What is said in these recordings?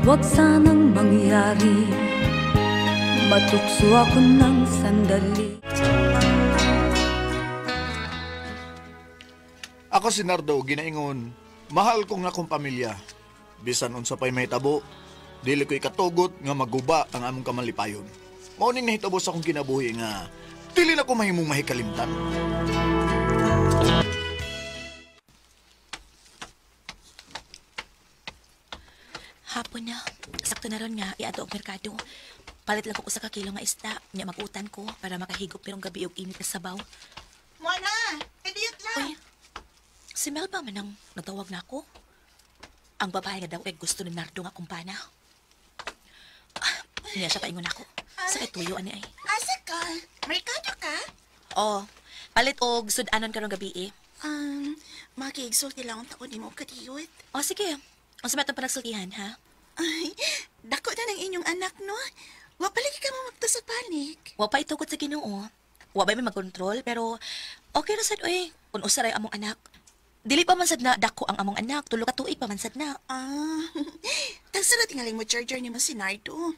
Wag sanang mangyari. Matukso ako ng sandali. Ako si Nardo, ginaingon, mahal ko nga akong pamilya. Bisan unsa pa'y mahitabo, dili ko'y katugot nga maguba ang among kamalipayon. Mao ning nahitabo sa akong kinabuhi nga dili na ko mahimong mahikalimtan. Hapon na. Sakto na ron nga, iadto og merkado. Palit lang ko usa ka kilo nga isda, nya magutan ko para makahigop pirong gabi og init na sabaw. Moana, kadiyot lang. Uy, si Melba man ang nagtawag na ako. Ang babae nga daw ay gusto ni Nardo nga kumpana. Ah, niya siya paingon ako. Sa kay tuyo ani ay. Asa ka? Merkado ka? Oh, palit og sudanon karong gabi eh. Makigsulti lang ang taon nimo kadiyot. Oh, sige. Unsa man atong panagsultihan, ha? Ay, dako na ng inyong anak, no? Wa palagi ka mo magto sa panik. Wa pa itukod sa Ginoo. Wa ba may magkontrol pero okay ra sad oy kun usa ra among anak. Dili pa man sad na dako ang among anak, tulo ka tuig pa man sad na. Ah, tagsa na tingaling mo charger ni mo si Nardo.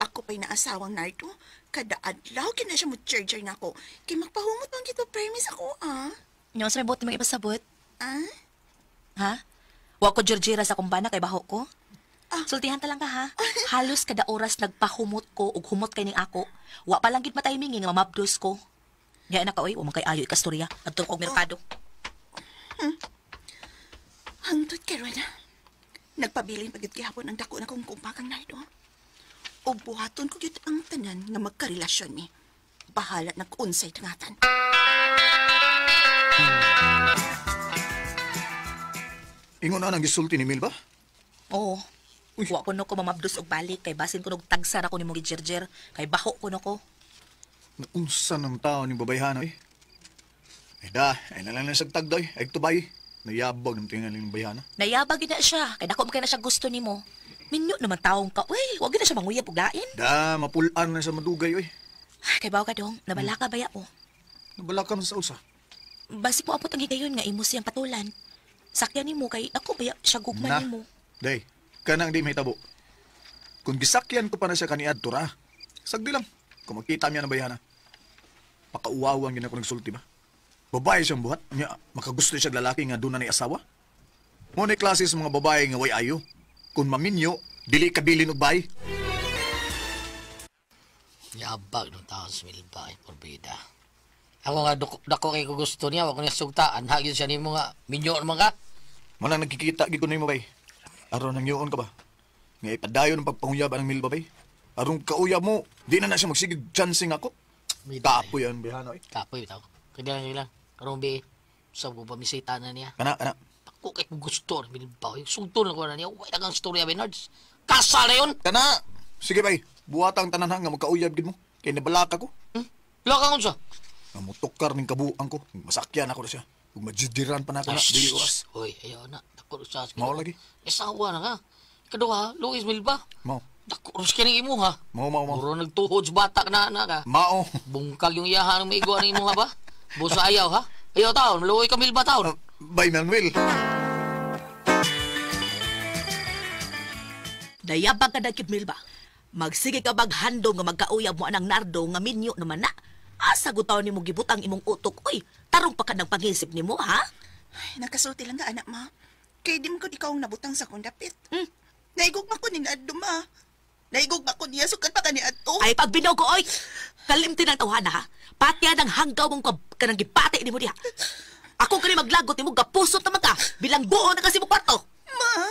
Ako pa'y naasawang Nardo. Kada adlaw kina siya mo charger na ako. Kay magpahumot ang kita premise ako, ah. Nya unsa may buot nimong ipasabot? Ah? Ha? Wa ko Georgira sa kumbana kay baho ko. Ah. Sultihan ta lang ka ha. Halos kada oras nagpahumot ko ug humot kay ning ako. Wa pa lang gid mataymingi nga mamabdos ko. Nya na ka oy, wa man kay ayo ikastorya. Adto ko og merkado. Hangtod karon. Nagpabilin pagit gihapon ang dako na kong kumpakang Nardo. O buhaton ko gyud ang tanan nga magkarelasyon ni. Bahala na kung unsay tangatan. Ingon na ang gisulti ni Milba? Oo. Wa ko no ko mamabdos og balik kay basin ko nog tagsara ko nimo gijerjer kay baho ko no ko. Naunsa ng tao ni babayhana eh. Ay da, ay nalang lang sa tagday, ay tubay. Nayabag ng tingali ng bayhana. Nayabag gid na siya kay dako man kay na siya gusto nimo. Minyo naman taong ka, uy, wa gid na siya manguyab og lain. Da, mapulaan na sa madugay oy. Ay, kay bawo ka dong, nabala ka baya o. Nabala ka man sa usa. Basig mo apot ang higayon nga imo siyang patulan. Sakyan nimo kay ako baya siya gugma Na, nimo. day, kanang di mahitabo. Kung gisakyan ko pa na siya kaniadto ra, sagdi lang, kung magkita niya ng bayhana. Pakauwawang gina ko nagsulti ba? Babae siyang buhat, niya, makagusto siya lalaki nga doon na ni asawa. Mo ni klase sa mga babae nga way ayo. Kung maminyo, dili kabilin og bay. Yabag ng taon sa Milba, ay porbida. Ako nga, dako, dako kay ko gusto niya, wag ko niya sugtaan. Hagin siya nimo nga, minyo naman ka. Manang nagkikita gid ko nimo bay. Aron nang yuon ka ba? Nga ipadayon ang pagpanguyab ang Milba bay. Aron kauyab mo, di na na siya magsigig chancing ako. Kapoy ang bihano eh. Kapoy, bitaw. Kaya lang lang. Karoon bi, sa ko pamisita na niya. Kana, kana. Dako kay ko gusto ni Milba. Ay, Sugto na ko na niya. Wala kang storya, Bernards. Kasal na yun! Kana! Sige bay, buhatang tanan ha nga magkauyab gid mo. Kay nabalaka ko. Wala kang unsa. Nga motukar ning kabuang ko. Masakyan ako na siya. Ug majidiran pa na ako na dili oras. Hoy, ayaw na. Dako sa Mao lagi. Asawa na ka. Ikaduha, Luis Milba. Mao. Dako ros kini imo ha. Mao mao mao. Muro nagtuhod sa batak na na ka. Mao. Bungkag yung iyahan ng maigo ang imo ha ba? Busa ayaw ha? Ayaw taon, maluoy ka Milba taon. Bay Manuel. Nayabag ka dagkid Milba. Magsige ka baghandom nga magkauyab mo anang Nardo nga minyo naman na. Asa gutaw nimo gibutang imong utok oy. Tarong pa ka ng pangisip nimo ha? Ay, nakasulti lang ka, anak, ma. Kay di mo ko di ka ang nabutang sa akong dapit. Naigugma ko ni Nardo, ma. Naigugma ko niya, sukat pa ka ni Adto. Ay pagbinaw ko oy. Kalimti ng tawhana ha. Patya ng hanggaw mong kanang gipati nimo diha. Ako kani maglagot nimo gapusot naman ka. Bilang buo na kasi mo kwarto. Ma!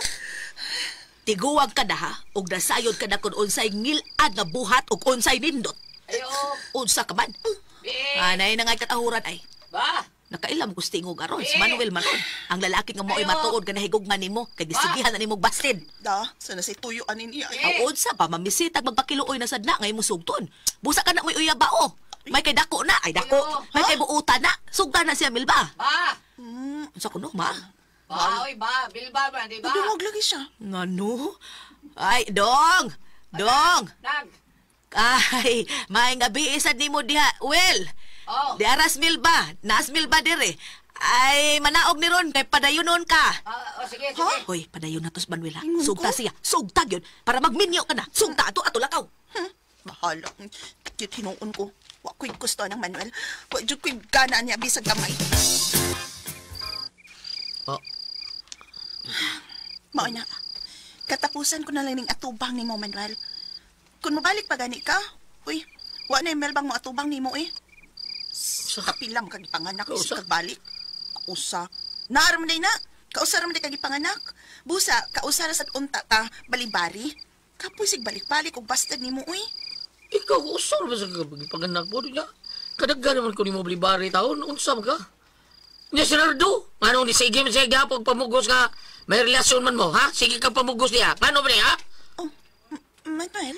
Tiguwag ka na ha, ug nasayod ka na kung unsay ngilad nga buhat ug unsay nindot. Ayo, Unsa ka man. Anay na nga katahuran ay. ba? Nakailam ko sa tingog aron, si Manuel Maron. Ang lalaki nga mo'y matuod nga nahigugma nimo, kay gisigihan na nimo basin. Da, sana say tuyo anin niya. Ang unsa pa mamisitag magpakiluoy na sadna ngay mo sugton. Busa ka na mo'y uyab ba o. May kay dako na, ay dako. May kay buuta na. Sugdan na siya Milba. Ba! Unsa kuno ma? Ba, oy, ba, Bilba ba, di ba? Nagdungog lagi siya. Ngano? Ay, dong. Dong. Nag. Ay, may gabi isad nimo diha. Well, Oh. di aras Milba, naas Milba dire. Ay, manaog ni Ron, kay padayonon ka. Sige, sige. Hoy, padayon na to sa Manuela. Ingon ko? Sugta siya. Sugta yun. Para magminyo ka na. Sugta ato, ato lakaw. Bahala. Cute hinuon ko. Wa ko'y gusto ng Manuel. Wa jud ko'y gana niya bisag gamay. Oh. Mao na. Katapusan ko na lang ning atubang nimo, Manuel. Kung mabalik pa gani ka, uy, wa na yung Melbang mo atubang nimo eh. Sa Kapilam kag ipanganak Kausa. sa kagbalik. Kausa. Naaram day na. Kausa raman day kag ipanganak. Busa, kausa ra sad unta ta balibari. Kapoy sig balik-balik og bastard nimo uy. Ikaw, usor ba sa pag-anak mo? Niya, kadaghan naman ko ni mo balibari taon. Unsa man ka? Niya, si Nardo. Ano, ni sige man siya gapog pamugos ka. May relasyon man mo, ha? Sige kang pamugos niya. Ano ba niya, ha? Oh, Manuel.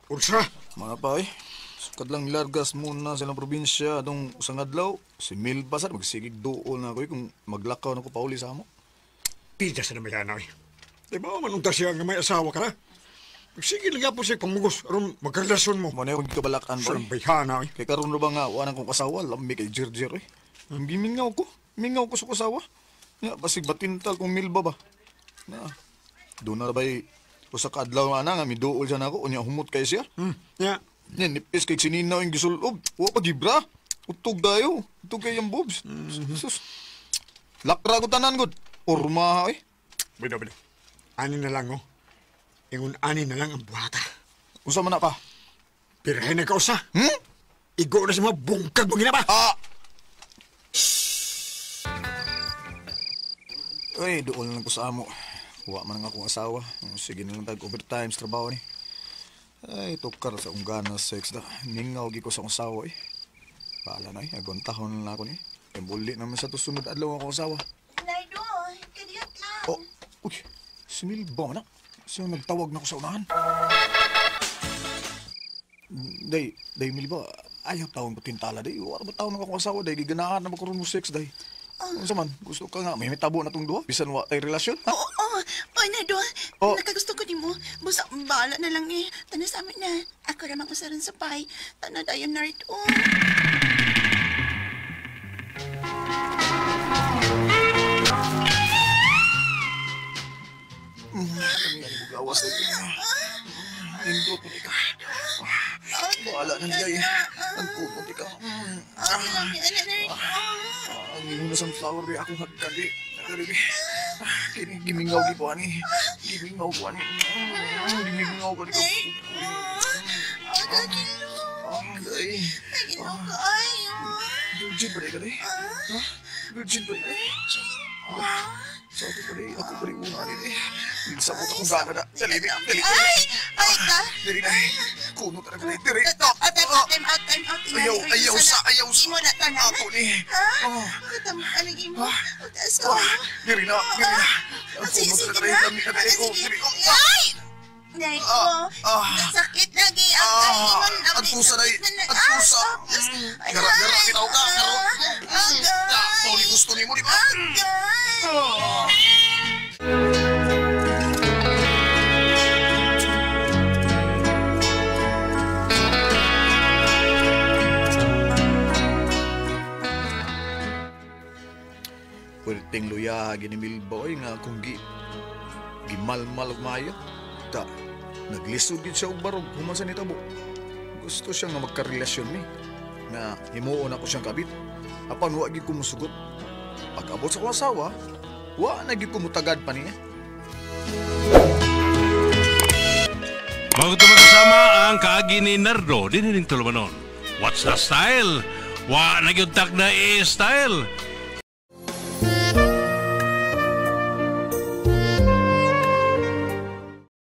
Unsa? Mga pa eh. Sukad lang largas muna sa ilang probinsya atong usang adlaw. Si Milba sad magsigig duol na ako eh, kung maglakaw na ko pauli sa amo. Pida sa namayana eh. Di ba man unta siya nga may asawa ka na? Sige lang po siya pamugos aron magkarelasyon mo. Mo na akong gikabalakan Sa boy. bayhana eh. Kay karon ra ba nga wa nang kong asawa, lami kay Jirjir eh. Ang gimingaw ko. Mingaw ko sa asawa. Nya basig batintal kung Milba ba. Na. Doon na ba'y usa ka adlaw ana nga miduol siya nako unya humot kay siya. Nya, Nya nipis kay sininaw yung gisulob. Wa pa gibra. Utog dayo. Utog kay ang boobs. Sus. Lakra ko tanan gud. Porma eh. bida bida. Ani na lang oh. Ingon ani na lang ang buhata. Unsa man na pa? Pirahin na kausa. Hmm? Igo na sa mga bungkag mong ginaba. Ah! Uy, doon lang ko sa amo. Wa man ang akong asawa. Sige na lang tag overtime sa trabaho ni. Ay, tukar sa akong gana sex da. Mingaw gi ko sa akong asawa eh. Bahala na eh, agontahon na lang ako ni. Kaya buli naman sa tusunod adlaw akong asawa. Nardo, kadiyot lang. Oh, uy, si Milba na. Siya nagtawag na ko sa unahan. Day, day Milba, ayaw tawag ko tintala day. Wala ba tawag na akong asawa day? Giganahan na ba ko ron mo sex day? Unsa man, gusto ka nga, may mitabo na tong duha. Bisan wa tay relasyon, ha? Oo, oo. Oy, Nardo, Oh. nakagusto ko nimo. Busa, bahala na lang eh. Tana sa amin na. Ako ramang usaran sa pay. Tana dayon, Nardo. Gawas na Nindot mo ka. Bahala na niya eh. Ang kumot ka. Ang lami, ano, Nardo. Ang ingon na sunflower di akong hagkan di. Kini gimingaw gi ko ani. Gimingaw ko ani. Gimingaw ko ni ko. Ang gagilo. Ay, Gagilo ko, ay. Virgin ba ka di? Ha? Virgin ba ka? Sa ako pa di, ako pa di una ni. Minsan mo akong gana na. Dali, dali. Ay! Ay ka! Dali na. Kuno talaga na. Dali. Time out, time out, time out. Ayaw, ayaw sa, ayaw sa. Imo na tanan. Ako ni. Ha? Oh. Katam, anong imo? Taas ko. Diri na, diri na. Sige, Kuno sige talaga na. na. Lami na dali ko. Sige. Diri. Ay! Nardo, sakit lagi ang ingon. Ang pusa na ang pusa. Gara, gara, bitaw ka, garo. Agay! Mao ni gusto nimo, di ba? Agay! Pwedeng luya gini Milba oy nga kung gimalmal og maayo. Ta, naglisod gid siya og barog human sa nitabo. Gusto siya nga magkarelasyon mi. Nga himuon ako siyang kabit. Apan wa gid ko musugot. Pag-abot sa akong asawa, wa na gid ko mutagad pa niya. Bago ito magkasama ang kaagi ni Nardo, din ning tulumanon. What's the style? Wa na gyud tak na i-style.